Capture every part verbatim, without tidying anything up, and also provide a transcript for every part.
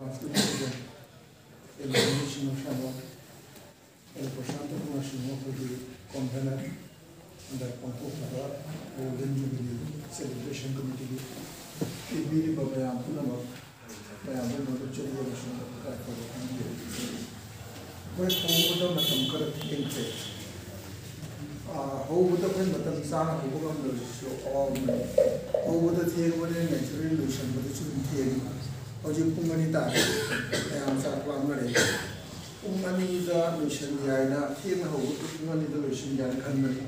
L Singh ꯁꯥꯃꯣ, L Prasanta Kumar Singh ꯑꯩꯈꯣꯏꯒꯤ ꯀꯣꯟꯚꯦꯅꯔ, ꯍꯟꯗꯛ ꯄꯥꯡꯊꯣꯛꯈꯤꯕ ꯒꯣꯜꯗꯟ ꯖꯨꯕꯤꯂꯤ ꯁꯦꯂꯦꯕ꯭ꯔꯦꯁꯟ ꯀꯃꯤꯇꯤꯒꯤ ꯄꯤꯕꯤꯔꯤꯕ ꯃꯌꯥꯝ ꯄꯨꯝꯅꯃꯛ, ꯃꯌꯥꯝꯗ ꯅꯣꯂꯦꯖ ꯑꯃꯁꯨꯡ ꯇꯥꯛꯄꯤꯕ ꯈꯪꯕꯤꯔꯛꯏ꯫ ꯑꯩꯈꯣꯏ ꯍꯧꯕꯗ ꯃꯇꯝ ꯈꯔ ꯊꯦꯡꯈ꯭ꯔꯦ꯫ ꯑꯥ, ꯍꯧꯕꯗ ꯑꯩꯈꯣꯏ ꯃꯇꯝ ꯆꯥꯅ ꯍꯧꯕ ꯉꯝꯗꯕꯁꯤꯁꯨ ꯑꯋꯥꯕ ꯑꯃꯅꯤ꯫ ꯍꯧꯕꯗ ꯊꯦꯡꯕꯅꯤꯅ naturally ꯂꯣꯏꯁꯤꯟꯕꯗꯁꯨ ꯑꯗꯨꯝ ꯊꯦꯡꯉꯤ꯫ ꯍꯧꯖꯤꯛ ꯄꯨꯡ ꯑꯅꯤ ꯇꯥꯔꯦ, ꯃꯌꯥꯝ ꯆꯥꯛ ꯂꯥꯝꯅꯔꯦ꯫ ꯄꯨꯡ ꯑꯅꯤꯗ ꯂꯣꯏꯁꯤꯟꯒꯦ ꯍꯥꯏꯅ, ꯊꯦꯡꯅ ꯍꯧꯕꯗ ꯄꯨꯡ ꯑꯅꯤꯗ ꯂꯣꯏꯁꯤꯟꯒꯦ ꯍꯥꯏꯅ ꯈꯟꯕꯅꯤ,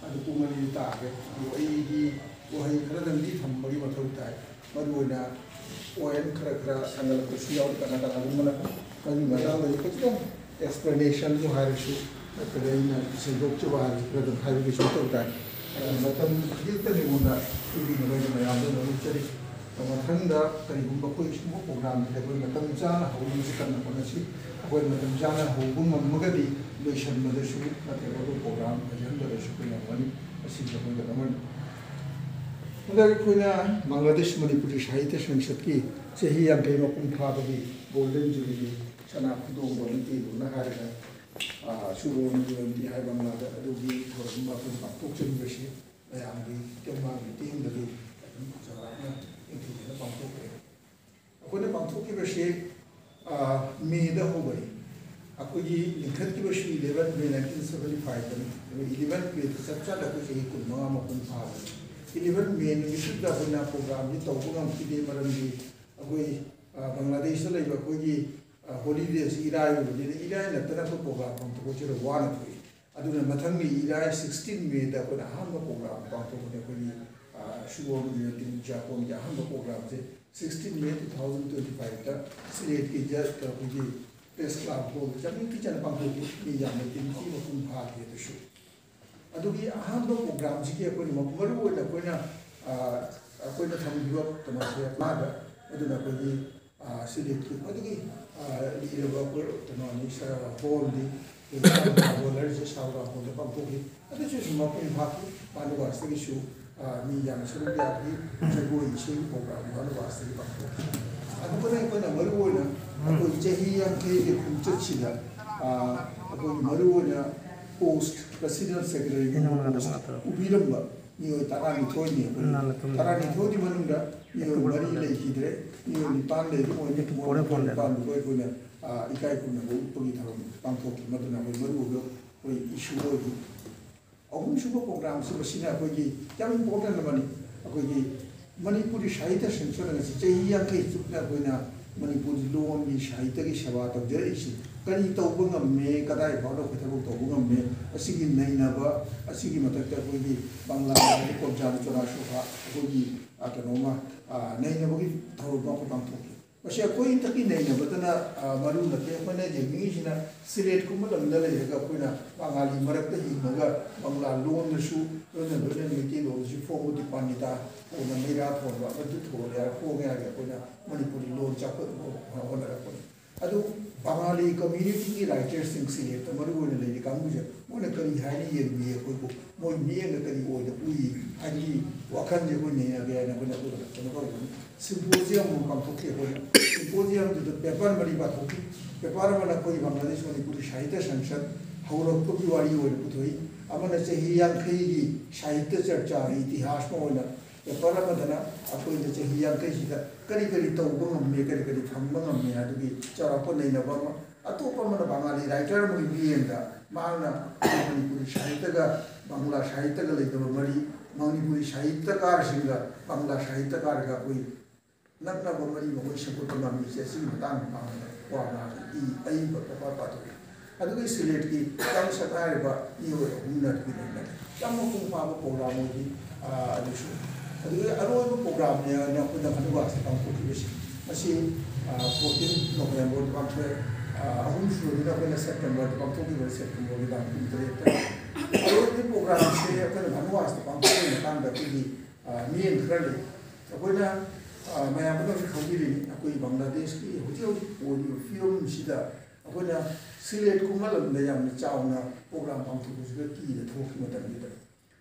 ꯑꯗꯨ ꯄꯨꯡ ꯑꯅꯤ ꯇꯥꯔꯦ꯫ ꯑꯗꯨ ꯑꯩꯒꯤ ꯋꯥꯍꯩ ꯈꯔꯗꯪꯗꯤ ꯊꯝꯕꯒꯤ ꯃꯊꯧ ꯇꯥꯏ꯫ ꯃꯔꯨꯑꯣꯏꯅ ꯄꯣꯏꯟ ꯈꯔ ꯈꯔ ꯁꯥꯟꯅꯔꯛꯄꯁꯨ ꯌꯥꯎꯏ, ꯀꯅꯥ ꯀꯅꯥꯒꯨꯝꯕꯅ ꯃꯗꯨꯒꯤ ꯃꯇꯥꯡꯗ ꯑꯩ ꯈꯤꯇꯪ ꯑꯦꯛꯁꯄ꯭ꯂꯦꯅꯦꯁꯟꯕꯨ ꯍꯥꯏꯔꯁꯨ ꯅꯠꯇ꯭ꯔꯒ ꯑꯩꯅ ꯁꯦꯡꯗꯣꯛꯆꯕ ꯍꯥꯏꯔꯁꯨ ꯈꯔ ꯑꯗꯨꯝ ꯍꯥꯏꯕꯒꯤꯁꯨ ꯃꯊꯧ ꯇꯥꯏ꯫ ꯑꯗꯨꯅ ꯃꯇꯝ ꯈꯖꯤꯛꯇꯪ ꯑꯩꯉꯣꯟꯗ ꯄꯤꯕꯤꯅꯕꯒꯤ ꯃꯌꯥꯝꯗ ꯅꯣꯂꯦꯖ ꯆꯠꯂꯤ꯫ ꯃꯊꯪꯗ ꯀꯔꯤꯒꯨꯝꯕ ꯑꯩꯈꯣꯏ ꯁꯤꯒꯨꯝꯕ ꯄ꯭ꯔꯣꯒ꯭ꯔꯥꯝꯁꯦ ꯑꯩꯈꯣꯏ ꯃꯇꯝ ꯆꯥꯅ ꯍꯧꯅꯕꯁꯨ ꯀꯟꯅ ꯍꯣꯠꯅꯁꯤ꯫ ꯑꯩꯈꯣꯏ ꯃꯇꯝ ꯆꯥꯅ ꯍꯧꯕ ꯉꯝꯃꯒꯗꯤ ꯂꯣꯏꯁꯤꯟꯕꯗꯁꯨ ꯅꯠꯇ꯭ꯔꯒ ꯑꯩꯈꯣꯏ ꯄ꯭ꯔꯣꯒ꯭ꯔꯥꯝ ꯐꯖꯍꯟꯕꯗꯁꯨ ꯑꯩꯈꯣꯏ ꯉꯝꯒꯅꯤ꯫ ꯑꯁꯤꯁꯨ ꯑꯩꯈꯣꯏꯒꯤ ꯑꯃꯅꯤ꯫ ꯍꯟꯗꯛ ꯑꯩꯈꯣꯏꯅ ꯕꯪꯒ꯭ꯂꯥꯗꯦꯁ ꯃꯅꯤꯄꯨꯔꯤ ꯁꯥꯍꯤꯇ꯭ꯌ ꯁꯪꯁꯠꯀꯤ ꯆꯍꯤ ꯌꯥꯡꯈꯩ ꯃꯄꯨꯡ ꯐꯥꯕꯒꯤ ꯒꯣꯜꯗꯟ ꯖꯨꯕꯤꯂꯤ ꯁꯅꯥ ꯈꯨꯗꯣꯡꯕ ꯅꯨꯃꯤꯠꯇꯤꯗꯨꯅ ꯍꯥꯏꯔꯒ, ꯑꯥ, ꯁꯨꯕꯣꯔꯅ ꯖꯌꯟꯇꯤ ꯍꯥꯏꯕ ꯑꯃ ꯂꯥꯛꯑꯦ꯫ ꯑꯗꯨꯒꯤ ꯊꯧꯔꯝ ꯑꯃ ꯑꯩꯈꯣꯏꯅ ꯄꯥꯡꯊꯣꯛꯆꯔꯤꯕꯁꯤ ꯃꯌꯥꯝꯒꯤ ꯏꯇꯦꯡ ꯃꯥꯡꯒꯤ ꯃꯇꯦꯡꯗꯒꯤ ꯑꯗꯨꯝ ꯆꯥꯎꯔꯥꯛꯅ ꯅꯤꯡꯊꯤꯖꯅ ꯄꯥꯡꯊꯣꯛꯈ꯭ꯔꯦ꯫ ꯑꯩꯈꯣꯏꯅ ꯄꯥꯡꯊꯣꯛꯈꯤꯕꯁꯤ, ꯑꯥ, ꯃꯦꯗ ꯍꯧꯕꯅꯤ꯫ ꯑꯩꯈꯣꯏꯒꯤ ꯂꯤꯡꯈꯠꯈꯤꯕꯁꯤ eleven May nineteen seventy fiveꯇꯅꯤ꯫ ꯑꯗꯨꯒ eleven Mayꯗ ꯆꯞ ꯆꯥꯅ ꯑꯩꯈꯣꯏ ꯆꯍꯤ ꯀꯨꯟꯃꯉꯥ ꯃꯄꯨꯡ ꯐꯥꯕꯅꯤ꯫ Eleven May ꯅꯨꯃꯤꯠꯇꯨꯗ ꯑꯩꯈꯣꯏꯅ ꯄ꯭ꯔꯣꯒ꯭ꯔꯥꯝꯁꯤ ꯇꯧꯕ ꯉꯝꯈꯤꯗꯦ, ꯃꯔꯝꯗꯤ ꯑꯩꯈꯣꯏ, ꯑꯥ, ꯕꯪꯒ꯭ꯂꯥꯗꯦꯁꯇ ꯂꯩꯕ ꯑꯩꯈꯣꯏꯒꯤ, ꯑꯥ, ꯍꯣꯂꯤꯗꯦꯁꯤ ꯏꯔꯥꯏ ꯑꯣꯏꯕꯅꯤꯅ, ꯏꯔꯥꯏ ꯅꯠꯇꯅ ꯑꯩꯈꯣꯏ ꯄ꯭ꯔꯣꯒ꯭ꯔꯥꯝ ꯄꯥꯡꯊꯣꯛꯄꯁꯤꯗ ꯋꯥꯅ ꯊꯣꯛꯏ꯫ ꯑꯗꯨꯅ ꯃꯊꯪꯒꯤ ꯏꯔꯥꯏ sixteen Mayꯗ ꯑꯩꯈꯣꯏꯅ ꯑꯍꯥꯟꯕ ꯄ꯭ꯔꯣꯒ꯭ꯔꯥꯝ ꯄꯥꯡꯊꯣꯛꯄꯅꯤ꯫ ꯑꯩꯈꯣꯏꯒꯤ, ꯑꯥ, ꯁꯨꯕꯣꯔꯅ ꯖꯌꯟꯇꯤ ꯖꯥꯄꯣꯟꯒꯤ ꯑꯍꯥꯟꯕ ꯄ꯭ꯔꯣꯒ꯭ꯔꯥꯝꯁꯦ sixteen May two thousand twenty fiveꯇ ꯁꯤꯂꯦꯠꯀꯤ ꯖ-, ꯑꯩꯈꯣꯏꯒꯤ ꯄ꯭ꯔꯦꯁ ꯀ꯭ꯂꯕ ꯍꯣꯜꯗ ꯌꯥꯝ ꯅꯤꯡꯊꯤꯖꯅ ꯄꯥꯡꯊꯣꯛꯈꯤ꯫ ꯃꯤ ꯌꯥꯝꯅ ꯇꯤꯟ ꯊꯤꯕ ꯃꯄꯨꯡ ꯐꯥꯈꯤ꯫ ꯑꯗꯨꯁꯨ ꯑꯗꯨꯒꯤ ꯑꯍꯥꯟꯕ ꯄ꯭ꯔꯣꯒ꯭ꯔꯥꯝꯁꯤꯒꯤ ꯑꯩꯈꯣꯏꯅ ꯃ-, ꯃꯔꯨ ꯑꯣꯏꯅ ꯑꯩꯈꯣꯏꯅ, ꯑꯥ, ꯑꯩꯈꯣꯏꯅ ꯊꯝꯈꯤꯕ ꯀꯩꯅꯣꯁꯦ ꯃꯥꯗ, ꯑꯗꯨꯅ ꯑꯩꯈꯣꯏꯒꯤ, ꯑꯥ, ꯁꯤꯂꯦꯠꯀꯤ ꯈ꯭ꯋꯥꯏꯗꯒꯤ, ꯑꯥ, ꯂꯤꯔꯕ ꯑꯩꯈꯣꯏ ꯀꯩꯅꯣꯅꯤ, ꯁ-, ꯍꯣꯜꯅꯤ꯫ ꯍꯣꯜ ꯍꯥꯏꯔꯤꯁꯦ ꯁꯥꯎꯗꯥ ꯍꯣꯜꯗ ꯄꯥꯡꯊꯣꯛꯈꯤ꯫ ꯑꯗꯨꯁꯨ ꯃꯄꯨꯡ ꯐꯥꯈꯤ꯫ ꯚꯥꯅꯨꯕꯥꯁꯇꯒꯤꯁꯨ, ꯑꯥ, ꯃꯤ ꯌꯥꯝꯅ ꯁꯔꯨꯛ ꯌꯥꯈꯤ꯫ ꯖꯒꯣꯏ ꯏꯁꯩꯒꯤ ꯄ꯭ꯔꯣꯒ꯭ꯔꯥꯝ ꯚꯥꯅꯨꯕꯥꯁꯇꯒꯤ ꯄꯥꯡꯊꯣꯛꯈꯤ꯫ ꯑꯗꯨꯒ ꯑꯩꯈꯣꯏꯅ ꯃꯔꯨ ꯑꯣꯏꯅ ꯆꯍꯤ ꯌꯥꯡꯈꯩꯒꯤ ꯈꯣꯡꯆꯠꯁꯤꯗ ꯑꯩꯈꯣꯏꯒꯤ ꯃꯔꯨꯑꯣꯏꯅ ꯄꯣꯁ ꯄ꯭ꯔꯁꯤꯗꯦꯟ ꯁꯦꯀ꯭ꯔꯦꯇꯔꯤꯒꯤ ꯄꯣꯁ ꯄꯨꯕꯤꯔꯝꯕ ꯃꯤꯑꯣꯏ ꯇꯔꯥꯅꯤꯊꯣꯏꯅꯤ꯫ ꯑꯩꯈꯣꯏ ꯇꯔꯥꯅꯤꯊꯣꯏꯒꯤ ꯃꯅꯨꯡꯗ ꯃꯤꯑꯣꯏ ꯃꯔꯤ ꯂꯩꯈꯤꯗ꯭ꯔꯦ꯫ ꯃꯤꯑꯣꯏ ꯅꯤꯄꯥꯟ ꯂꯩꯔꯤ꯫ ꯃꯣꯏ ꯅꯤꯄꯥꯟꯗꯨꯕꯨ ꯑꯩꯈꯣꯏꯅ ꯏꯀꯥꯏ ꯈꯨꯝꯅꯕ ꯎꯠꯄꯒꯤ ꯊꯧꯔꯝ ꯄꯥꯡꯊꯣꯛꯈꯤ꯫ ꯃꯗꯨꯅ ꯑꯩꯈꯣꯏ ꯃꯔꯨꯑꯣꯏꯕ ꯑꯩꯈꯣꯏ ꯏꯁꯨ ꯑꯣꯏꯔꯤ꯫ ꯑꯍꯨꯝꯁꯨꯕ ꯄ꯭ꯔꯣꯒ꯭ꯔꯥꯝꯁꯤ ꯃꯁꯤꯅ ꯑꯩꯈꯣꯏꯒꯤ ꯌꯥꯝ ꯏꯝꯄꯣꯔꯇꯦꯟ ꯑꯃꯅꯤ꯫ ꯑꯩꯈꯣꯏꯒꯤ ꯃꯅꯤꯄꯨꯔꯤ ꯁꯥꯍꯤꯇ꯭ꯌ ꯁꯪꯁꯠꯅ ꯉꯁꯤ ꯆꯍꯤ ꯌꯥꯡꯈꯩ ꯆꯨꯞꯅ ꯑꯩꯈꯣꯏꯅ ꯃꯅꯤꯄꯨꯔꯤ ꯂꯣꯟꯒꯤ ꯁꯥꯍꯤꯇ꯭ꯌꯒꯤ ꯁꯦꯕꯥ ꯇꯧꯖꯔꯛꯏꯁꯤ ꯀꯔꯤ ꯇꯧꯕ ꯉꯝꯃꯦ, ꯀꯗꯥꯏ ꯐꯥꯎꯗ ꯑꯩꯈꯣꯏ ꯊꯕꯛ ꯇꯧꯕ ꯉꯝꯃꯦ, ꯑꯁꯤꯒꯤ ꯅꯩꯅꯕ, ꯑꯁꯤꯒꯤ ꯃꯊꯛꯇ ꯑꯩꯈꯣꯏꯒꯤ ꯕꯪꯂꯥ ꯀꯣꯝꯖꯥꯅꯤ ꯆꯣꯔꯥ ꯁꯣꯍꯥ ꯑꯩꯈꯣꯏꯒꯤ ꯀꯩꯅꯣꯝꯃ ꯅꯩꯅꯕꯒꯤ ꯊꯧꯔꯝ ꯑꯃ ꯑꯩꯈꯣꯏ ꯄꯥꯡꯊꯣꯛꯈꯤ꯫ ꯃꯁꯤ ꯑꯩꯈꯣꯏ ꯈꯛꯀꯤ ꯅꯩꯅꯕꯗꯅ ꯃꯔꯨ ꯅꯠꯇꯦ꯫ ꯑꯩꯈꯣꯏꯅ ꯌꯦꯡꯅꯤꯡꯉꯤꯁꯤꯅ ꯁꯤꯂꯦꯠꯀꯨꯝꯕ ꯂꯝꯗ ꯂꯩꯔꯒ ꯑꯩꯈꯣꯏꯅ ꯕꯉꯥꯂꯤ ꯃꯔꯛꯇ ꯍꯤꯡꯉꯒ ꯕꯪꯂꯥ ꯂꯣꯟꯗꯁꯨ ꯂꯣꯏꯅ ꯂꯣꯏꯅ ꯃꯩꯇꯩꯂꯣꯟꯁꯤ ꯐꯣꯡꯕ ꯗꯤꯄꯥꯟꯅꯤꯇꯥ ꯊꯣꯟꯅ ꯃꯩꯔꯥ ꯊꯣꯟꯕ ꯑꯃꯗꯤ ꯊꯣꯜꯂꯦ ꯍꯥꯏꯔ ꯐꯣꯡꯉꯦ ꯍꯥꯏꯔꯒ ꯑꯩꯈꯣꯏꯅ ꯃꯅꯤꯄꯨꯔꯤ ꯂꯣꯟ ꯆꯥꯎꯈꯠꯅꯕ ꯍꯣꯠꯅꯔꯛꯄꯅꯤ꯫ ꯑꯗꯨ ꯕꯉꯥꯂꯤ ꯀꯝꯃ꯭ꯌꯨꯅꯤꯇꯤꯒꯤ ꯔꯥꯏꯇꯔꯁꯤꯡ ꯁꯤꯂꯦꯠꯇ ꯃꯔꯨ ꯑꯣꯏꯅ ꯂꯩꯔꯤ ꯀꯥꯡꯕꯨꯁꯦ ꯃꯣꯏꯅ ꯀꯔꯤ ꯍꯥꯏꯅ ꯌꯦꯡꯕꯤ ꯑꯩꯈꯣꯏꯕꯨ? ꯃꯣꯏ ꯃꯤꯠꯌꯦꯡꯗ ꯀꯔꯤ ꯑꯣꯏꯅ ꯎꯏ? ꯍꯥꯏꯕꯒꯤ ꯋꯥꯈꯜꯁꯦ ꯑꯩꯈꯣꯏ ꯅꯩꯅꯒꯦ ꯍꯥꯏꯅ ꯑꯩꯈꯣꯏꯅ ꯑꯗꯨꯒ ꯀꯩꯅꯣ ꯇꯧꯔꯤꯕꯅꯤ꯫ ꯁꯤꯝꯄꯣꯖꯤꯌꯝ ꯑꯃ ꯄꯥꯡꯊꯣꯛꯈꯤ꯫ ꯑꯩꯈꯣꯏꯅ ꯁꯤꯝꯄꯣꯖꯤꯌꯝꯗꯨꯗ ꯄꯦꯄꯔ ꯃꯔꯤ ꯄꯥꯊꯣꯛꯈꯤ꯫ ꯄꯦꯄꯔ ꯑꯃꯅ ꯑꯩꯈꯣꯏꯒꯤ ꯕꯪꯒ꯭ꯂꯥꯗꯦꯁ ꯃꯅꯤꯄꯨꯔꯤ ꯁꯥꯍꯤꯇ꯭ꯌ ꯁꯪꯁꯠ ꯍꯧꯔꯛꯄꯒꯤ ꯋꯥꯔꯤ ꯑꯣꯏꯅ ꯄꯨꯊꯣꯛꯏ, ꯑꯃꯅ ꯆꯍꯤ ꯌꯥꯡꯈꯩꯒꯤ ꯁꯥꯍꯤꯇ꯭ꯌ ꯆꯔꯆꯥꯒꯤ ꯏꯇꯤꯍꯥꯁ ꯑꯃ ꯑꯣꯏꯅ, ꯄꯦꯄꯔ ꯑꯃꯗꯅ ꯑꯩꯈꯣꯏꯅ ꯆꯍꯤ ꯌꯥꯡꯈꯩꯁꯤꯗ ꯀꯔꯤ ꯀꯔꯤ ꯇꯧꯕ ꯉꯝꯃꯦ, ꯀꯔꯤ ꯀꯔꯤ ꯐꯪꯕ ꯉꯝꯃꯦ ꯍꯥꯏꯕꯒꯤ ꯆꯥꯎꯔꯥꯛꯄ ꯅꯩꯅꯕ ꯑꯃ, ꯑꯇꯣꯞꯄ ꯑꯃꯅ ꯕꯪꯒꯥꯂꯤ ꯔꯥꯏꯇꯔ ꯑꯃꯒꯤ ꯃꯤꯠꯌꯦꯡꯗ ꯃꯍꯥꯛꯅ ꯃꯅꯤꯄꯨꯔꯤ ꯁꯥꯍꯤꯇ꯭ꯌꯒ ꯕꯪꯒ꯭ꯂꯥ ꯁꯥꯍꯤꯇ꯭ꯌꯒ ꯂꯩꯅꯕ ꯃꯔꯤ, ꯃꯅꯤꯄꯨꯔꯤ ꯁꯥꯍꯤꯇ꯭ꯌꯀꯥꯔꯁꯤꯡꯒ ꯕꯪꯒ꯭ꯂꯥ ꯁꯥꯍꯤꯇ꯭ꯌꯀꯥꯔꯒ ꯑꯩꯈꯣꯏ ꯅꯛꯅꯕ ꯃꯔꯤ ꯃꯈꯣꯏ ꯁꯦꯝꯒꯠꯄ ꯉꯝꯃꯤꯁꯦ ꯑꯁꯤꯒꯤ ꯃꯇꯥꯡꯗ ꯃꯍꯥꯛꯅ ꯋꯥ ꯉꯥꯡꯉꯤ, ꯏ ꯑꯏꯕ ꯄꯦꯄꯔ ꯄꯥꯊꯣꯛꯏ꯫ ꯑꯗꯨꯒꯤ ꯁꯤꯂꯦꯠꯀꯤ ꯇꯝꯁꯠ ꯍꯥꯏꯔꯤꯕ ꯃꯤꯑꯣꯏ ꯑꯍꯨꯝꯅ ꯑꯗꯨꯒꯤ ꯅꯩꯅꯔꯦ꯫ ꯌꯥꯝ ꯃꯄꯨꯡ ꯐꯥꯕ ꯄ꯭ꯔꯣꯒ꯭ꯔꯥꯝ ꯑꯣꯏꯈꯤ꯫ ꯑꯗꯨꯒꯤ ꯑꯔꯣꯏꯕ ꯄ꯭ꯔꯣꯒ꯭ꯔꯥꯝꯅꯦ ꯑꯩꯈꯣꯏꯅ ꯃꯅꯨꯒꯥꯁꯇ ꯄꯥꯡꯊꯣꯛꯈꯤꯕꯁꯤ꯫ ꯃꯁꯤ ꯐꯣꯔꯇꯤꯟ ꯅꯣꯕꯦꯝꯕꯔꯗ ꯄꯥꯡꯊꯣꯛꯑꯦ꯫ ꯑꯍꯨꯝ ꯁꯨꯕꯗꯨꯅ ꯑꯩꯈꯣꯏꯅ ꯁꯦꯞꯇꯦꯝꯕꯔꯗ ꯄꯥꯡꯊꯣꯛꯈꯤꯕ, ꯁꯦꯞꯇꯦꯝꯕꯔꯒꯤ ꯇꯥꯡ ꯀꯨꯟꯇꯔꯦꯠꯇ꯫ ꯑꯔꯣꯏꯕꯒꯤ ꯄ꯭ꯔꯣꯒ꯭ꯔꯥꯝꯁꯦ ꯑꯩꯈꯣꯏꯅ ꯃꯅꯨꯒꯥꯁꯇ ꯄꯥꯡꯊꯣꯛꯄꯒꯤ ꯃꯇꯥꯡꯗ ꯑꯩꯈꯣꯏꯒꯤ ꯃꯤꯠꯌꯦꯡ ꯈꯔ ꯂꯩ꯫ ꯑꯩꯈꯣꯏꯅ ꯃꯌꯥꯝ ꯄꯨꯝꯅꯃꯛꯁꯨ ꯈꯪꯕꯤꯔꯤꯅꯤ, ꯑꯩꯈꯣꯏ ꯕꯪꯒ꯭ꯂꯥꯗꯦꯁꯀꯤ ꯍꯧꯖꯤꯛ ꯍꯧꯖꯤꯛ ꯑꯣꯏꯔꯤꯕ ꯐꯤꯕꯝꯁꯤꯗ ꯑꯩꯈꯣꯏꯅ ꯁꯤꯂꯦꯠꯀꯨꯝꯕ ꯂꯝꯗ ꯌꯥꯝꯅ ꯆꯥꯎꯅ ꯄ꯭ꯔꯣꯒ꯭ꯔꯥꯝ ꯄꯥꯡꯊꯣꯛꯄꯁꯤꯗ ꯀꯤꯗ ꯊꯣꯛꯈꯤ ꯃꯇꯝꯁꯤꯗ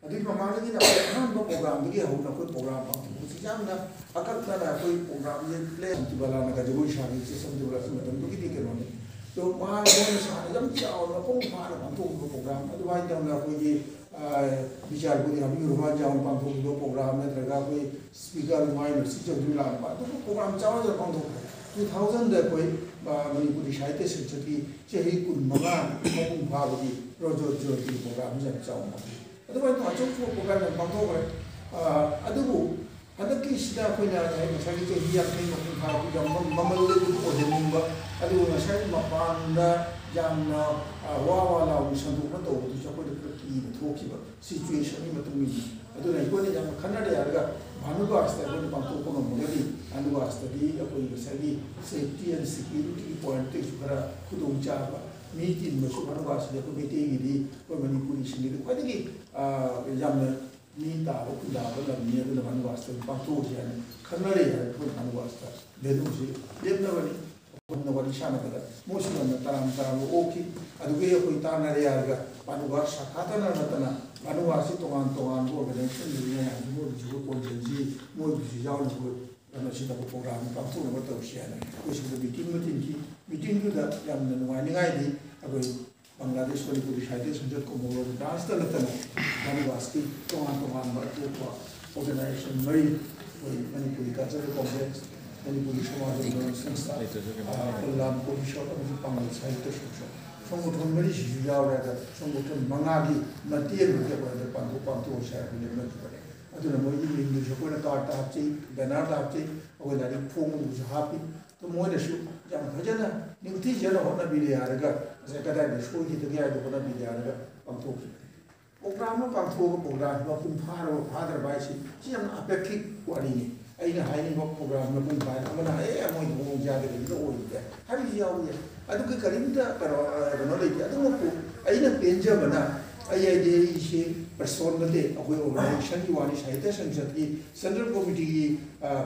ꯑꯗꯨꯒꯤ ꯃꯃꯥꯡꯗꯒꯤꯅ ꯑꯩꯈꯣꯏ ꯑꯍꯥꯟꯕ ꯄ꯭ꯔꯣꯒ꯭ꯔꯥꯝꯗꯒꯤ ꯍꯧꯅ ꯑꯩꯈꯣꯏ ꯄ꯭ꯔꯣꯒ꯭ꯔꯥꯝ ꯄꯥꯡꯊꯣꯛꯄꯁꯤ ꯌꯥꯝꯅ ꯑꯀꯛꯅꯅ ꯑꯩꯈꯣꯏ ꯄ꯭ꯔꯣꯒ꯭ꯔꯥꯝꯁꯦ ꯄ꯭ꯂꯦ ꯁꯥꯟꯇꯤꯕꯂꯥꯅꯒ ꯖꯒꯣꯏ ꯁꯥꯈꯤꯕꯁꯦ ꯁꯥꯟꯇꯤꯕꯂꯥꯁꯤ ꯃꯇꯝꯗꯨꯒꯤꯗꯤ ꯀꯩꯅꯣꯅꯤ꯫ ꯑꯗꯣ ꯃꯥ ꯃꯣꯏꯅ ꯁꯥꯟꯅ ꯌꯥꯝ ꯆꯥꯎꯅ ꯃꯄꯨꯡ ꯐꯥꯅ ꯄꯥꯡꯊꯣꯛꯈꯤꯕ ꯄ꯭ꯔꯣꯒ꯭ꯔꯥꯝ ꯑꯗꯨꯃꯥꯏꯅ ꯇꯧꯅ ꯑꯩꯈꯣꯏꯒꯤ ꯕꯤꯆꯥꯔꯄꯨꯔꯤ ꯍꯥꯃꯤꯗꯨꯔ ꯔꯍꯃꯥꯟ ꯆꯥꯎꯅ ꯄꯥꯡꯊꯣꯛꯈꯤꯕ ꯄ꯭ꯔꯣꯒ꯭ꯔꯥꯝ ꯅꯠꯇ꯭ꯔꯒ ꯑꯩꯈꯣꯏ ꯁ꯭ꯄꯤꯀꯔ ꯃꯥꯏ ꯃꯁꯤ ꯆꯧꯗꯨ ꯂꯥꯛꯄ ꯑꯗꯨꯒ ꯄ꯭ꯔꯣꯒ꯭ꯔꯥꯝ ꯆꯥꯎꯅ ꯄꯥꯡꯊꯣꯛꯈ꯭ꯔꯦ꯫ ꯇꯨ ꯊꯥꯎꯖꯟꯗ ꯑꯩꯈꯣꯏ ꯃꯅꯤꯄꯨꯔꯤ ꯁꯥꯍꯤꯇ꯭ꯌ ꯁꯪꯁꯠꯀꯤ ꯆꯍꯤ ꯀꯨꯟ ꯃꯉꯥ ꯃꯄꯨꯡ ꯐꯥꯕꯒꯤ ꯔꯣꯖꯣ ꯖꯣꯏꯟꯇꯤ ꯄ꯭ꯔꯣꯒ꯭ꯔꯥꯝꯁꯦ ꯌꯥꯝ ꯆꯥꯎꯅ ꯄꯥꯡꯊꯣꯛꯈꯤ꯫ ꯑꯗꯨꯃꯥꯏꯅ ꯑꯆꯧ ꯑꯆꯧꯕ ꯄ꯭ꯔꯣꯒ꯭ꯔꯥꯝ ꯌꯥꯝ ꯄꯥꯡꯊꯣꯛꯈ꯭ꯔꯦ꯫ ꯑꯗꯨꯕꯨ ꯍꯟꯗꯛꯀꯤꯁꯤꯗ ꯑꯩꯈꯣꯏꯅ ꯉꯁꯥꯏꯒꯤ ꯆꯍꯤ ꯌꯥꯡꯈꯩ ꯃꯄꯨꯡ ꯐꯥꯕꯒꯤ ꯃꯃꯜ ꯂꯩꯕꯗꯨ ꯑꯣꯏꯍꯟꯅꯤꯡꯕ, ꯑꯗꯨꯒ ꯉꯁꯥꯏ ꯃꯄꯥꯟꯗ ꯌꯥꯝꯅ ꯋꯥ ꯋꯥ ꯂꯥꯎꯅ ꯁꯟꯗꯣꯛꯅ ꯇꯧꯕꯗꯨꯁꯨ ꯑꯩꯈꯣꯏꯗ ꯈꯔ ꯀꯤꯕ ꯊꯣꯛꯈꯤꯕ ꯁꯤꯆꯨꯋꯦꯁꯟꯒꯤ ꯃꯇꯨꯡ ꯏꯟꯅ꯫ ꯑꯗꯨꯅ ꯑꯩꯈꯣꯏꯅ ꯌꯥꯝꯅ ꯈꯟꯅꯔꯦ ꯍꯥꯏꯔꯒ ꯚꯥꯅꯨꯒꯥꯁꯇ ꯑꯩꯈꯣꯏꯅ ꯄꯥꯡꯊꯣꯛꯄ ꯉꯝꯃꯒꯗꯤ ꯚꯥꯅꯨꯒꯥꯁꯇꯗꯤ ꯑꯩꯈꯣꯏ ꯉꯁꯥꯏꯒꯤ ꯁꯦꯐꯇꯤ ꯑꯦꯟ ꯁꯦꯀ꯭ꯌꯨꯔꯤꯇꯤꯒꯤ ꯄꯣꯏꯟꯠꯇꯒꯤꯁꯨ ꯈꯔ ꯈꯨꯗꯣꯡꯆꯥꯕ꯫ ꯃꯤ ꯇꯤꯟꯕꯁꯨ ꯚꯥꯅꯨꯒꯥꯁꯇꯗꯤ ꯑꯩꯈꯣꯏ ꯃꯩꯇꯩꯒꯤꯗꯤ ꯑꯩꯈꯣꯏ ꯃꯅꯤꯄꯨꯔꯤꯁꯤꯡꯒꯤꯗꯤ ꯈ꯭ꯋꯥꯏꯗꯒꯤ ꯌꯥꯝꯅ ꯃꯤ ꯇꯥꯕ ꯈꯨꯟꯗꯥꯕ ꯂꯝꯅꯤ꯫ ꯑꯗꯨꯅ ꯚꯥꯅꯨꯒꯥꯁꯇ ꯄꯥꯡꯊꯣꯛꯎꯁꯤ ꯍꯥꯏꯅ ꯈꯟꯅꯔꯦ ꯍꯥꯏꯔꯒ ꯑꯩꯈꯣꯏ ꯚꯥꯅꯨꯒꯥꯁꯇ ꯚꯦꯅꯨꯁꯤ ꯂꯦꯞꯅꯕꯅꯤ꯫ ꯑꯩꯈꯣꯏꯅ ꯋꯥꯔꯤ ꯁꯥꯟꯅꯕꯗ ꯃꯣꯏꯁꯨ ꯌꯥꯝꯅ ꯇꯔꯥꯝ ꯇꯔꯥꯝꯕ ꯑꯣꯛꯈꯤ꯫ ꯑꯗꯨꯒꯤ ꯑꯩꯈꯣꯏ ꯇꯥꯟꯅꯔꯦ ꯍꯥꯏꯔꯒ ꯚꯥꯅꯨꯒꯥꯁ ꯁꯥꯈꯥꯇꯅ ꯅꯠꯇꯅ ꯚꯥꯅꯨꯒꯥꯁꯁꯤ ꯇꯣꯉꯥꯟ ꯇꯣꯉꯥꯟꯕ ꯑꯣꯔꯒꯅꯥꯏꯖꯦꯁꯟ ꯂꯩꯔꯤ ꯃꯌꯥꯝꯁꯤ ꯃꯣꯏꯒꯤꯁꯨ ꯀꯣꯟꯖꯟꯁꯤ ꯃꯣꯏꯒꯤꯁꯨ ꯌꯥꯎꯅꯕ ꯀꯩꯅꯣꯁꯤꯗ ꯑꯩꯈꯣꯏ ꯄ꯭ꯔꯣꯒ꯭ꯔꯥꯝ ꯄꯥꯡꯊꯣꯛꯅꯕ ꯇꯧꯁꯤ ꯍꯥꯏꯅ ꯑꯩꯈꯣꯏ ꯁꯤꯗ ꯃꯤꯇꯤꯡ ꯑꯃ ꯇꯤꯟꯈꯤ꯫ ꯃꯤꯇꯤꯡꯗꯨꯗ ꯌꯥꯝꯅ ꯅꯨꯡꯉꯥꯏꯅꯤꯡꯉꯥꯏꯗꯤ ꯑꯩꯈꯣꯏ ꯕꯪꯒ꯭ꯂꯥꯗꯦꯁ ꯃꯅꯤꯄꯨꯔꯤ ꯁꯥꯍꯤꯇ꯭ꯌ ꯁꯪꯁꯠ ꯀꯣꯃꯣꯔꯣ ꯕ꯭ꯔꯥꯟꯁꯇ ꯅꯠꯇꯅ ꯚꯥꯅꯨꯒꯥꯁꯀꯤ ꯇꯣꯉꯥꯟ ꯇꯣꯉꯥꯟꯕ ꯑꯇꯣꯞꯄ ꯑꯣꯔꯒꯅꯥꯏꯖꯦꯁꯟ ꯃꯔꯤ, ꯑꯩꯈꯣꯏ ꯃꯅꯤꯄꯨꯔꯤ ꯀꯜꯆꯔꯦꯜ ꯀꯣꯝꯄ꯭ꯂꯦꯛꯁ, ꯃꯅꯤꯄꯨꯔꯤ ꯁꯃꯥꯖ ꯑꯟꯗꯣꯂꯟ ꯁꯪꯁꯊꯥ, ꯂꯩꯇ꯭ꯔꯁꯨ ꯀꯩꯅꯣ ꯑ, ꯂꯩ꯫ ꯈꯨꯜꯂꯥꯝ ꯀꯣꯐꯤ ꯁꯣꯞ ꯑꯃꯁꯨꯡ ꯄꯥꯡꯒꯜ ꯁꯥꯍꯤꯇ꯭ꯌ ꯁꯪꯁꯊꯥ, ꯁꯪꯒꯣꯊꯟ ꯃꯔꯤꯁꯤꯁꯨ ꯌꯥꯎꯔꯦ꯫ ꯑꯗ ꯁꯪꯒꯣꯊꯟ ꯃꯉꯥꯒꯤ ꯃꯇꯦꯡꯗꯨꯗꯤ ꯑꯩꯈꯣꯏ ꯍꯟꯗꯛ ꯄꯥꯡꯊꯣꯛ ꯄꯥꯡꯊꯣꯛꯑꯁꯦ ꯍꯥꯏꯕ ꯂꯦꯞꯅꯈꯤꯕꯅꯦ꯫ ꯑꯗꯨꯅ ꯃꯣꯏꯒꯤ ꯃꯤꯡꯗꯨꯁꯨ ꯑꯩꯈꯣꯏꯅ ꯀꯥꯔꯠꯇ ꯍꯥꯞꯆꯩ, ꯕꯦꯅꯔꯗ ꯍꯥꯞꯆꯩ, ꯑꯩꯈꯣꯏ ꯂꯥꯏꯔꯤꯛ ꯐꯣꯡꯕꯗꯨꯁꯨ ꯍꯥꯞꯄꯤ꯫ ꯑꯗꯨ ꯃꯣꯏꯅꯁꯨ ꯌꯥꯝ ꯐꯖꯅ ꯅꯤꯡꯊꯤꯖꯅ ꯍꯣꯠꯅꯕꯤꯔꯦ ꯍꯥꯏꯔꯒ ꯉꯁꯥꯏ ꯀꯗꯥꯏꯗ ꯁꯣꯏꯈꯤꯗꯒꯦ ꯍꯥꯏꯗꯣ ꯍꯣꯠꯅꯕꯤꯔꯦ ꯍꯥꯏꯔꯒ ꯄꯥꯡꯊꯣꯛꯈꯤꯕꯅꯤ꯫ ꯄ꯭ꯔꯣꯒ꯭ꯔꯥꯝ ꯑꯃ ꯄꯥꯡꯊꯣꯛꯑꯒ ꯄ꯭ꯔꯣꯒ꯭ꯔꯥꯝꯁꯤ ꯃꯄꯨꯡ ꯐꯥꯔꯕ ꯐꯥꯗ꯭ꯔꯕ ꯍꯥꯏꯁꯤ ꯁꯤ ꯌꯥꯝꯅ ꯑꯄꯦꯛꯈꯤꯛ ꯋꯥꯔꯤꯅꯤ꯫ ꯑꯩꯅ ꯍꯥꯏꯅꯤꯡꯕ ꯄ꯭ꯔꯣꯒ꯭ꯔꯥꯝ ꯃꯄꯨꯡ ꯐꯥꯏ ꯑꯃꯅ ꯑꯦ ꯃꯣꯏ ꯃꯑꯣꯡ ꯌꯥꯗꯕꯒꯤꯗ ꯑꯣꯏꯕꯗ ꯍꯥꯏꯕꯁꯨ ꯌꯥꯎꯏ꯫ ꯑꯗꯨꯒꯤ ꯀꯔꯤꯝꯇ ꯀꯩꯅꯣ ꯀꯩꯅꯣ ꯂꯩꯇꯦ꯫ ꯑꯗꯨꯃꯛꯄꯨ ꯑꯩꯅ ꯄꯦꯟꯖꯕꯅ ꯑꯩ ꯍꯥꯏꯗꯤ ꯑꯩꯁꯦ ꯄꯔꯁꯣꯟ ꯅꯠꯇꯦ, ꯑꯩꯈꯣꯏ ꯑꯣꯔꯒꯅꯥꯏꯖꯦꯁꯟꯒꯤ ꯋꯥꯅꯤ, ꯁꯥꯍꯤꯇ꯭ꯌ ꯁꯪꯁꯠꯀꯤ ꯁꯦꯟꯇ꯭ꯔꯦꯜ ꯀꯣꯃꯤꯇꯤꯒꯤ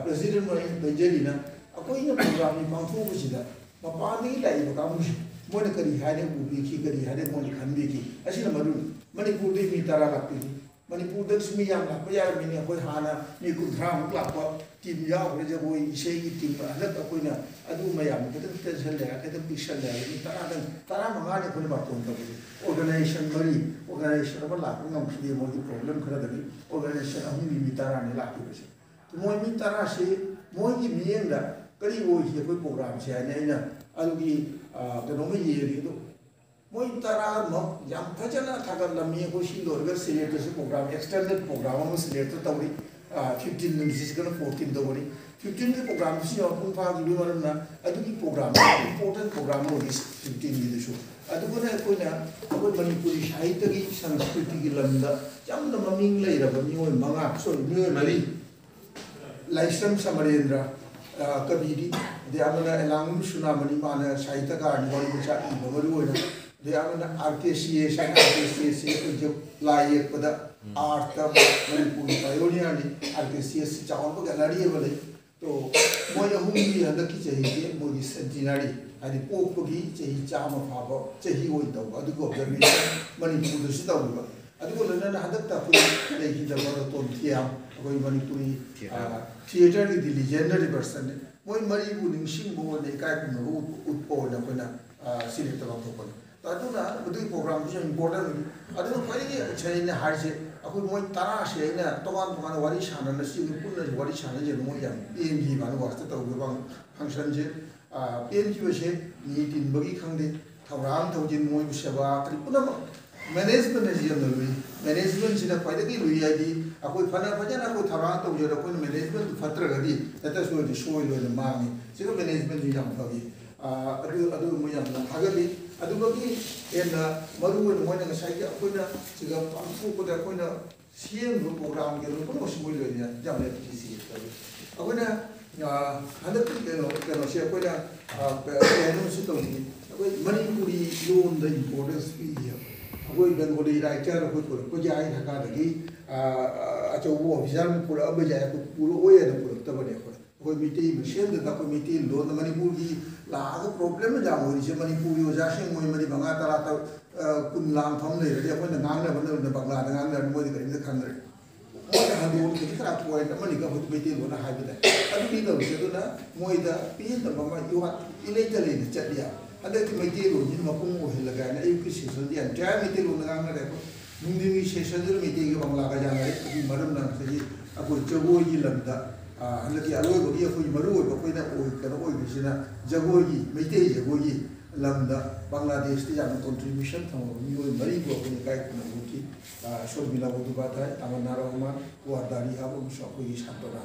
ꯄ꯭ꯔꯦꯁꯤꯗꯦꯟ ꯑꯣꯏꯅ ꯂꯩꯖꯔꯤꯅ ꯑꯩꯈꯣꯏꯅ ꯄ꯭ꯔꯣꯒ꯭ꯔꯥꯝꯁꯤ ꯄꯥꯡꯊꯣꯛꯄꯁꯤꯗ ꯃꯄꯥꯟꯗꯒꯤ ꯂꯥꯛꯏꯕ ꯀꯥꯡꯕꯨꯁꯦ ꯃꯣꯏꯅ ꯀꯔꯤ ꯍꯥꯏꯅ ꯎꯕꯤꯈꯤ, ꯀꯔꯤ ꯍꯥꯏꯅ ꯃꯣꯏꯅ ꯈꯟꯕꯤꯈꯤ, ꯑꯁꯤꯅ ꯃꯔꯨꯅꯤ꯫ ꯃꯅꯤꯄꯨꯔꯗꯒꯤ ꯃꯤ ꯇꯔꯥ ꯂꯥꯛꯄꯤꯔꯤ, ꯃꯅꯤꯄꯨꯔꯗꯁꯨ ꯃꯤ ꯌꯥꯝ ꯂꯥꯛꯄ ꯌꯥꯔꯝꯃꯤꯅꯤ꯫ ꯑꯩꯈꯣꯏ ꯍꯥꯟꯅ ꯃꯤ ꯀꯨꯟꯊ꯭ꯔꯥꯃꯨꯛ ꯂꯥꯛꯄ ꯇꯤꯝ ꯌꯥꯎꯈ꯭ꯔꯦ, ꯖꯒꯣꯏ ꯏꯁꯩꯒꯤ ꯇꯤꯝ꯫ ꯍꯟꯗꯛ ꯑꯩꯈꯣꯏꯅ ꯑꯗꯨ ꯃꯌꯥꯝꯗꯣ ꯈꯤꯇꯪ ꯇꯦꯟꯁꯜꯂꯦ, ꯈꯤꯇꯪ ꯄꯤꯛꯁꯜꯂꯦ꯫ ꯃꯤ ꯇꯔꯥꯗꯪ, ꯇꯔꯥꯃꯉꯥꯅꯤ ꯑꯩꯈꯣꯏꯅ ꯕꯥꯔꯇꯣꯟ ꯇꯧꯕꯁꯦ꯫ ꯑꯣꯔꯒꯅꯥꯏꯖꯦꯁꯟ ꯃꯔꯤ, ꯑꯣꯔꯒꯅꯥꯏꯖꯦꯁꯟ ꯑꯃ ꯂꯥꯛꯄ ꯉꯝꯈꯤꯗꯦ ꯃꯣꯏꯒꯤ ꯄ꯭ꯔꯣꯕ꯭ꯂꯦꯝ ꯈꯔꯗꯒꯤ꯫ ꯑꯣꯔꯒꯅꯥꯏꯖꯦꯁꯟ ꯑꯍꯨꯝꯒꯤ ꯃꯤ ꯇꯔꯥꯅꯤ ꯂꯥꯛꯈꯤꯕꯁꯦ꯫ ꯃꯣꯏ ꯃꯤ ꯇꯔꯥꯁꯤ ꯃꯣꯏꯒꯤ ꯃꯤꯠꯌꯦꯡꯗ ꯀꯔꯤ ꯑꯣꯏꯈꯤ ꯑꯩꯈꯣꯏ ꯄ꯭ꯔꯣꯒ꯭ꯔꯥꯝꯁꯦ ꯍꯥꯏꯅ ꯑꯩꯅ ꯑꯗꯨꯒꯤ, ꯑ, ꯀꯩꯅꯣꯝꯃ ꯌꯦꯡꯉꯤ꯫ ꯑꯗꯣ ꯃꯣꯏ ꯇꯔꯥꯃꯛ ꯌꯥꯝ ꯐꯖꯅ ꯊꯥꯒꯠꯂꯝꯃꯤ꯫ ꯑꯩꯈꯣꯏ ꯁꯤ ꯂꯣꯏꯔꯒ ꯁꯤꯂꯦꯠꯇꯁꯨ ꯄ꯭ꯔꯣꯒ꯭ꯔꯥꯝ, ꯑꯦꯛꯁꯇꯦꯟꯗꯦꯗ ꯄ꯭ꯔꯣꯒ꯭ꯔꯥꯝ ꯑꯃ ꯁꯤꯂꯦꯠꯇ ꯇꯧꯔꯤ꯫ ꯐꯤꯐꯇꯤꯟ ꯅꯨꯃꯤꯠꯁꯤꯒꯅ ꯐꯣꯔꯇꯤꯟ ꯇꯧꯕꯅꯤ꯫ ꯐꯤꯐꯇꯤꯟꯒꯤ ꯄ꯭ꯔꯣꯒ꯭ꯔꯥꯝꯁꯤ ꯌꯥꯝ ꯃꯄꯨꯡ ꯐꯥꯈꯤꯕꯒꯤ ꯃꯔꯝꯅ ꯑꯗꯨꯒꯤ ꯄ꯭ꯔꯣꯒ꯭ꯔꯥꯝ, ꯏꯝꯄꯣꯔꯇꯦꯟ ꯄ꯭ꯔꯣꯒ꯭ꯔꯥꯝ ꯑꯣꯏꯔꯤ ꯐꯤꯐꯇꯤꯟꯒꯤꯗꯨꯁꯨ꯫ ꯑꯗꯨꯒꯅ ꯑꯩꯈꯣꯏꯅ ꯑꯩꯈꯣꯏ ꯃꯅꯤꯄꯨꯔꯤ ꯁꯥꯍꯤꯇ꯭ꯌꯒꯤ, ꯁꯪꯁꯀ꯭ꯔꯤꯇꯤꯒꯤ ꯂꯝꯗ ꯌꯥꯝꯅ ꯃꯃꯤꯡ ꯂꯩꯔꯕ ꯃꯤꯑꯣꯏ ꯃꯉꯥ, ꯁꯣꯔꯤ, ꯃꯤꯑꯣꯏ ꯃꯔꯤ, ꯂꯥꯏꯁ꯭ꯔꯝ ꯁꯃꯔꯦꯟꯗ꯭ꯔ, ꯑ, ꯀꯕꯤꯗꯤ, ꯑꯗꯩ ꯑꯃꯅ ꯑꯦꯂꯥꯡꯕꯝ ꯁꯨꯅꯥꯃꯅꯤ, ꯃꯥꯅ ꯁꯥꯍꯤꯇ꯭ꯌꯀꯥꯔꯅꯤ, ꯋꯥꯔꯤ ꯃꯆꯥ ꯏꯕ ꯃꯔꯨ ꯑꯣꯏꯅ꯫ ꯑꯗꯩ ꯑꯃꯅ ꯑꯥꯔ ꯀꯦ ꯁꯤ ꯑꯦꯁ ꯍꯥꯏꯅ, R K C S C ꯑꯩꯈꯣꯏꯁꯦ ꯂꯥꯏ ꯌꯦꯛꯄꯗ, ꯑꯥꯔꯠꯇ ꯃꯅꯤꯄꯨꯔꯒꯤ ꯄꯥꯏꯑꯣꯅꯤꯌꯔꯅꯤ꯫ R K C S C ꯆꯥꯎꯔꯕ ꯒꯦꯂꯔꯤ ꯑꯃ ꯂꯩ꯫ ꯇꯣ, ꯃꯣꯏ ꯑꯍꯨꯝꯒꯤ ꯍꯟꯗꯛꯀꯤ ꯆꯍꯤꯁꯦ ꯃꯣꯏꯒꯤ ꯁꯦꯟꯇꯤꯅꯔꯤ, ꯍꯥꯏꯗꯤ ꯄꯣꯛꯄꯒꯤ ꯆꯍꯤ ꯆꯥꯝꯃ ꯐꯥꯕ ꯆꯍꯤ ꯑꯣꯏꯅ ꯇꯧꯕ, ꯑꯗꯨꯒ ꯑꯣꯕꯖꯔꯕꯦꯁꯟ ꯃꯅꯤꯄꯨꯔꯗꯁꯨ ꯇꯧꯔꯤꯕ꯫ ꯑꯗꯨꯒ ꯂꯣꯏꯅꯅ ꯍꯟꯗꯛꯇ ꯑꯩꯈꯣꯏ ꯂꯩꯈꯤꯗꯕ ꯔꯇꯣꯟ ꯊꯤꯌꯥꯝ, ꯑꯩꯈꯣꯏ ꯃꯅꯤꯄꯨꯔꯤ, ꯊꯤꯌꯦꯇꯔ꯫ ꯑ, ꯊꯤꯌꯦꯇꯔꯒꯤꯗꯤ ꯂꯤꯖꯦꯟꯗꯔꯤ ꯄꯔꯁꯟꯅꯤ꯫ ꯃꯣꯏ ꯃꯔꯤꯕꯨ ꯅꯤꯡꯁꯤꯡꯕ ꯑꯣꯏꯅ, ꯏꯀꯥꯏ ꯈꯨꯝꯅꯕ ꯎꯠ-, ꯎꯠꯄ ꯑꯣꯏꯅ ꯑꯩꯈꯣꯏꯅ, ꯑ, ꯁꯤꯂꯦꯛꯇ ꯄꯥꯡꯊꯣꯛꯄꯅꯤ꯫ ꯑꯗꯨꯅ ꯃꯗꯨꯒꯤ ꯄ꯭ꯔꯣꯒ꯭ꯔꯥꯝꯗꯨꯁꯨ ꯌꯥꯝ ꯏꯝꯄꯣꯔꯇꯦꯟ ꯑꯣꯏ꯫ ꯑꯗꯨꯒ ꯈ꯭ꯋꯥꯏꯗꯒꯤ ꯁꯦꯡꯅ ꯍꯥꯏꯔꯤꯁꯦ, ꯑꯩꯈꯣꯏ ꯃꯣꯏ ꯇꯔꯥꯁꯦ ꯑꯩꯅ ꯇꯣꯉꯥꯟ ꯇꯣꯉꯥꯟꯅ ꯋꯥꯔꯤ ꯁꯥꯟꯅꯅ, ꯁꯤ ꯄꯨꯟꯅ ꯋꯥꯔꯤ ꯁꯥꯟꯅꯖꯦ, ꯃꯣꯏ ꯌꯥꯝ ꯄꯦꯟꯈꯤꯕ ꯋꯥꯁꯇ ꯇꯧꯈꯤꯕ ꯐꯪꯁꯟꯁꯦ꯫ ꯑ, ꯄꯦꯟꯈꯤꯕꯁꯦ ꯃꯤ ꯇꯤꯟꯕꯒꯤ ꯈꯪꯗꯦ, ꯊꯧꯔꯥꯡ ꯊꯧꯖꯤꯟ, ꯃꯣꯏꯕꯨ ꯁꯦꯕꯥ ꯀꯔꯤ ꯄꯨꯝꯅꯃꯛ꯫ ꯃꯦꯅꯦꯖꯃꯦꯟ ꯑꯁꯤ ꯌꯥꯝꯅ ꯂꯨꯏ꯫ ꯃꯦꯅꯦꯖꯃꯦꯟꯁꯤꯅ ꯈ꯭ꯋꯥꯏꯗꯒꯤ ꯂꯨꯏ꯫ ꯍꯥꯏꯗꯤ ꯑꯩꯈꯣꯏ ꯐꯅ ꯐꯖꯅ ꯑꯩꯈꯣꯏ ꯊꯧꯔꯥꯡ ꯇꯧꯖꯔ ꯑꯩꯈꯣꯏꯅ ꯃꯦꯅꯦꯖꯃꯦꯟꯗꯨ ꯐꯠꯇ꯭ꯔꯒꯗꯤ ꯍꯦꯛꯇ ꯁꯣꯏꯗꯤ ꯁꯣꯏ ꯂꯣꯏꯅ ꯃꯥꯡꯉꯤ꯫ ꯁꯤꯒ ꯃꯦꯅꯦꯖꯃꯦꯟꯁꯤ ꯌꯥꯝ ꯐꯈꯤ꯫ ꯑ, ꯑꯗꯨ, ꯑꯗꯨ ꯃꯣꯏ ꯌꯥꯝꯅ ꯊꯥꯒꯠꯂꯤ꯫ ꯑꯗꯨꯒꯤ ꯍꯦꯟꯅ ꯃꯔꯨ ꯑꯣꯏꯅ ꯃꯣꯏꯅ ꯉꯁꯥꯏꯒꯤ ꯑꯩꯈꯣꯏꯅ ꯁꯤꯗ ꯄꯥꯡꯊꯣꯛꯄꯗ ꯑꯩꯈꯣꯏꯅ ꯁꯦꯝꯕ ꯄ꯭ꯔꯣꯒ꯭ꯔꯥꯝꯒꯤ ꯑꯗꯨ ꯄꯨꯝꯅꯃꯛꯁꯤ ꯃꯣꯏ ꯂꯣꯏꯅ ꯌꯥꯝꯅ ꯑꯦꯄ꯭ꯔꯤꯁꯤꯌꯦꯠ ꯇꯧꯏ꯫ ꯑꯩꯈꯣꯏꯅ, ꯑ, ꯍꯟꯗꯛꯀꯤ ꯀꯩꯅꯣ, ꯀꯩꯅꯣꯁꯦ ꯑꯩꯈꯣꯏꯅ, ꯑ, ꯀ-, ꯀꯩ ꯍꯥꯏꯅꯣ ꯁꯤ ꯇꯧꯅꯤꯡꯉꯤ꯫ ꯑꯩꯈꯣꯏ ꯃꯅꯤꯄꯨꯔꯤ ꯂꯣꯟꯗ ꯏꯝꯄꯣꯔꯇꯦꯟꯁ ꯄꯤꯔꯤ꯫ ꯑꯩꯈꯣꯏ ꯕꯦꯡꯒꯣꯂꯤ ꯔꯥꯏꯇꯔ ꯑꯩꯈꯣꯏ ꯄꯨꯔꯛꯄ ꯌꯥꯏ, ꯁꯔꯀꯥꯔꯗꯒꯤ, ꯑ, ꯑ, ꯑꯆꯧꯕ ꯑꯣꯐꯤꯁꯥꯔ ꯑꯃ ꯄꯨꯔꯛꯑꯝꯕ ꯌꯥꯏ, ꯑꯩꯈꯣꯏ ꯄꯨꯔꯛꯑꯣꯏ ꯍꯥꯏꯅ ꯄꯨꯔꯛꯇꯕꯅꯦ ꯑꯩꯈꯣꯏ꯫ ꯑꯩꯈꯣꯏ ꯃꯩꯇꯩ ꯃꯁꯦꯟꯗꯨꯗ ꯑꯩꯈꯣꯏ ꯃꯩꯇꯩ ꯂꯣꯟꯗ ꯃꯅꯤꯄꯨꯔꯒꯤ ꯂꯥꯛꯑꯒ ꯄ꯭ꯔꯣꯕ꯭ꯂꯦꯝ ꯌꯥꯝ ꯑꯣꯏꯔꯤꯁꯦ, ꯃꯅꯤꯄꯨꯔꯒꯤ ꯑꯣꯖꯥꯁꯤꯡ ꯃꯣꯏ ꯃꯔꯤ ꯃꯉꯥ ꯇꯔꯥ ꯇꯔꯨꯛ, ꯑ, ꯀꯨꯟ ꯂꯥꯡ ꯐꯝ ꯂꯩꯔꯗꯤ ꯑꯩꯈꯣꯏꯅ ꯉꯥꯡꯅꯕꯅ ꯕꯪꯒ꯭ꯂꯥꯗ ꯉꯥꯡꯅꯔꯗꯤ ꯃꯣꯏꯗꯤ ꯀꯔꯤꯝꯇ ꯈꯪꯗ꯭ꯔꯦ꯫ ꯃꯣꯏꯅ ꯍꯟꯗꯣꯛꯑꯒ ꯈꯖꯤꯛ ꯈꯔ ꯄꯣꯏꯟꯠ ꯑꯃꯅꯤꯒ ꯑꯩꯈꯣꯏ ꯃꯩꯇꯩꯂꯣꯟꯗ ꯍꯥꯏꯕꯗ ꯑꯗꯨꯗꯤ ꯇꯧꯔꯤꯁꯦ꯫ ꯑꯗꯨꯅ ꯃꯣꯏꯗ ꯄꯦꯟꯗꯕ ꯑꯃ ꯏꯋꯥꯠ ꯏꯂꯩꯇ ꯂꯩꯅ ꯆꯠꯂꯤ꯫ ꯍꯟꯗꯛꯇꯤ ꯃꯩꯇꯩꯂꯣꯟꯁꯤꯅ ꯃꯄꯨꯡ ꯑꯣꯏꯍꯜꯂꯒ ꯍꯥꯏꯅ ꯑꯌꯨꯛꯀꯤ ꯁꯦꯁꯟꯗꯤ ꯑꯦꯟꯇꯥꯌꯔ ꯃꯩꯇꯩꯂꯣꯟꯗ ꯉꯥꯡꯅꯔꯦ꯫ ꯑꯩꯈꯣꯏ ꯅꯨꯡꯊꯤꯟꯒꯤ ꯁꯦꯁꯟꯗꯨꯗ ꯃꯩꯇꯩꯒ ꯕꯪꯒ꯭ꯂꯥꯒ ꯌꯥꯅꯔꯦ꯫ ꯑꯗꯨꯒꯤ ꯃꯔꯝꯅ ꯉꯁꯥꯏꯒꯤ ꯑꯩꯈꯣꯏ ꯖꯒꯣꯏꯒꯤ ꯂꯝꯗ, ꯑ, ꯍꯟꯗꯛꯀꯤ ꯑꯔꯣꯏꯕꯒꯤ ꯑꯩꯈꯣꯏ ꯃꯔꯨ ꯑꯣꯏꯕ ꯑꯩꯈꯣꯏꯅ ꯑꯣꯏ-, ꯀꯩꯅꯣ ꯑꯣꯏꯕꯁꯤꯅ ꯖꯒꯣꯏꯒꯤ, ꯃꯩꯇꯩ ꯖꯒꯣꯏꯒꯤ ꯂꯝꯗ ꯕꯪꯒ꯭ꯂꯥꯗꯦꯁꯇ ꯌꯥꯝꯅ ꯀꯣꯟꯇ꯭ꯔꯤꯕ꯭ꯌꯨꯁꯟ ꯊꯝꯃꯕ ꯃꯤꯑꯣꯏ ꯃꯔꯤꯕꯨ ꯑꯩꯈꯣꯏ ꯏꯀꯥꯏ ꯈꯨꯝꯅꯕꯒꯤ, ꯑ, ꯁꯣꯔꯃꯤꯂꯥ ꯕꯟꯗꯣꯄꯥꯙ꯭ꯌꯥꯏ, ꯇꯃꯟꯅꯥ ꯔꯍꯃꯥꯟ, ꯋꯥꯔꯗꯥꯔꯤ ꯍꯥꯏꯕ ꯑꯃꯁꯨ ꯑꯩꯈꯣꯏꯒꯤ ꯁꯥꯟꯇꯣꯅꯥ,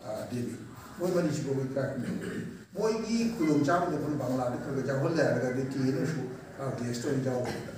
ꯑ, ꯗꯦꯕꯤ꯫ ꯃꯣꯏ ꯃꯔꯤꯁꯤꯕꯨ ꯑꯩꯈꯣꯏ ꯏꯀꯥꯏ ꯈꯨꯝꯅꯕꯒꯤ ꯃꯣꯏꯒꯤ ꯈꯨꯗꯣꯡꯆꯥꯕꯗꯣ ꯑꯩꯈꯣꯏꯅ ꯕꯪꯒ꯭ꯂꯥꯗ ꯈꯔ ꯈꯔ ꯌꯥꯎꯍꯜꯂꯦ ꯍꯥꯏꯔꯒꯗꯤ ꯇꯤ ꯑꯦꯟ ꯑꯦꯁꯨ, ꯑ, ꯒꯦꯁꯇ ꯑꯣꯏꯅ ꯌꯥꯎꯕꯅꯤꯗ꯫